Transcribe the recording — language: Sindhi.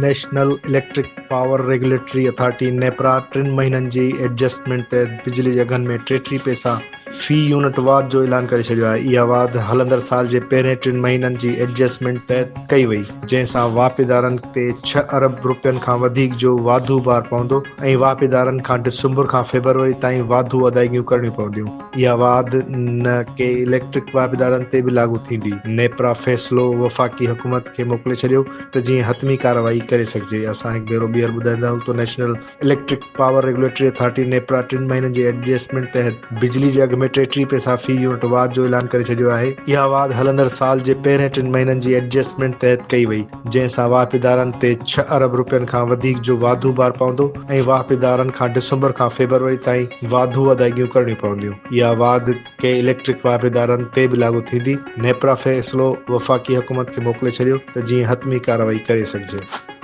National electric power regulatory authority, NEPRA, ٽن مهينن جي ايڊجسٽمينٽ تحت بجلي جي اگهن ۾ 33 پئسا في يونٽ واڌ جو اعلان ڪري ڇڏيو آهي. اها واڌ هلندڙ سال جي پهرين ٽن مهينن جي ايڊجسٽمينٽ تحت ڪئي وئي، جنهن سان واهپيدارن تي ڇهه ارب رپين کان وڌيڪ جو واڌو بار پوندو ۽ واهپيدارن کان ڊسمبر کان فيبروري تائين واڌو ادائيگيون ڪرڻيون پونديون. اها واڌ نه ڪي اليڪٽرڪ واهپيدارن تي به لاڳو ٿيندي. نيپرا فيصلو وفاقي حڪومت کي موڪلي ڇڏيو ته جيئن حتمي ڪارروائي ڪري سگهجي. اسان هڪ ڀيرو ٻيهر ٻڌائيندا آهيون ته national electric power regulatory authority, NEPRA, ٽن مهينن جي ايڊجسٽمينٽ تحت بجلي جي اگهه ۾ 33 پئسا في يونٽ واڌ جو اعلان ڪري ڇڏيو آهي. اها واڌ هلندڙ سال جي پهرين ٽن مهينن جي ايڊجسٽمينٽ تحت ڪئي وئي. جنهن سان واهپيدارن تي ڇهه ارب رپين کان وڌيڪ جو واڌو بار پوندو ۽ واهپيدارن کان ڊسمبر کان فيبروري تائين واڌو ادائيگيون ڪرڻيون پونديون. اها واڌ ڪي اليڪٽرڪ واهپيدارن تي به لاڳو ٿيندي. نيپرا فيصلو وفاقي حڪومت کي موڪلي ڇڏيو ته جيئن حتمي ڪارروائي ڪري سگهجي.